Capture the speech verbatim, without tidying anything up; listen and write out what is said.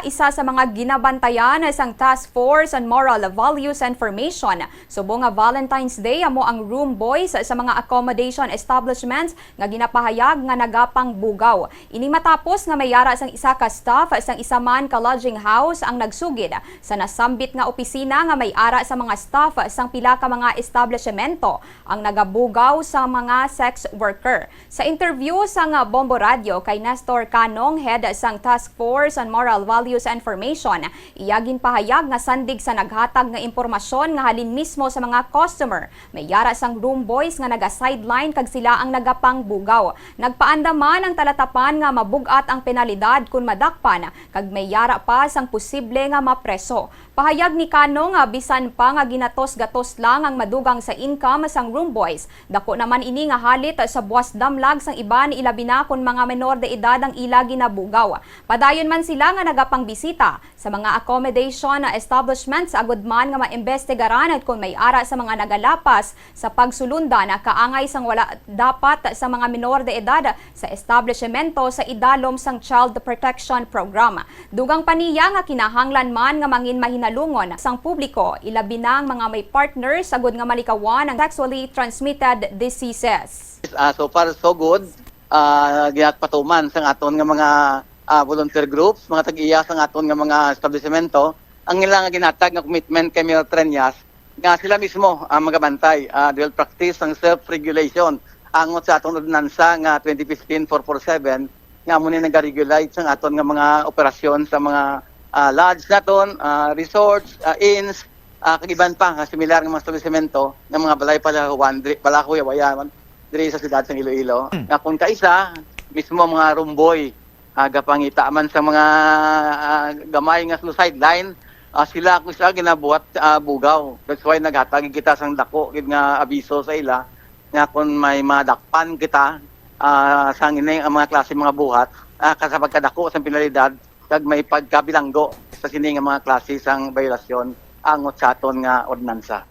Isa sa mga ginabantayan sang Task Force on Moral Values and Formation subong nga Valentine's Day amo ang room boys sa mga accommodation establishments nga ginapahayag nga nagapangbugaw. Ini matapos nga may ara sang isa ka staff sang isa man ka lodging house ang nagsugid sa nasambit nga opisina nga may ara sa mga staff sang pila ka mga establishmento ang nagabugaw sa mga sex worker. Sa interview sang Bombo Radio kay Nestor Canong, head sang Task Force on Moral Values and Formation, iya ginpahayag nga sandig sa naghatag nga impormasyon nga halin mismo sa mga customer, may yara sang room boys nga naga-sideline kag sila ang nagapangbugaw. Nagpaandam man ang talatapan nga mabug-at ang penalidad kon madakpan kag may yara pa sang posible nga mapreso. Pahayag ni Cano nga bisan pa nga ginatos-gatos lang ang madugang sa income sang room boys, dako naman ini nga halit sa buwas damlag sang iban, ilabi na kon mga menor de edad ang ila ginabugaw. Padayon man sila nga nagapangbisita sa mga accommodation establishments agud man nga maimbestigaran kon may ara sa mga nagalapas sa pagsulundan kaangay sang wala dapat sa mga menor de edad sa establishmento sa idalom sang Child Protection Program. Dugang pa niya nga kinahanglan man nga mangin mahinalungon sang publiko, ilabi na ang mga may partners, agud nga malikawan ang sexually transmitted diseases. Ah, so far, so good. Ah, ginapatuman sang aton nga mga ah, volunteer groups, mga tag-iya sang aton nga mga establishmento, ang ila nga ginhatag nga commitment kay Mayor Treñas nga sila mismo ang magabantay. Ah, they will practice ang self-regulation angot sa aton ordinansa nga twenty fifteen four four seven, nga amo ni nagaregulate sang aton nga mga operasyon sa mga ah, lodge naton, ah, resorts, ah, inns, ah, kag iban pa nga similar nga mga establishmento nga mga balay palahuan, diri, palahuyawayan diri sa siyudad sang Iloilo. Nga kung kaisa, mismo ang mga rumboy, ah, gapangita man sa mga ah, gamay nga sa sideline, ah, sila kung sa ginabuhat ah, bugaw. That's why naghatag kita sang dako gid nga abiso sa ila nga kung may madakpan kita ah, sang ini ang mga klase mga buhat, ah, ka sa pagkadako sang penalidad kag may pagkabilanggo sa sini nga mga klase sang biolasyon angot sa aton nga ordinansa.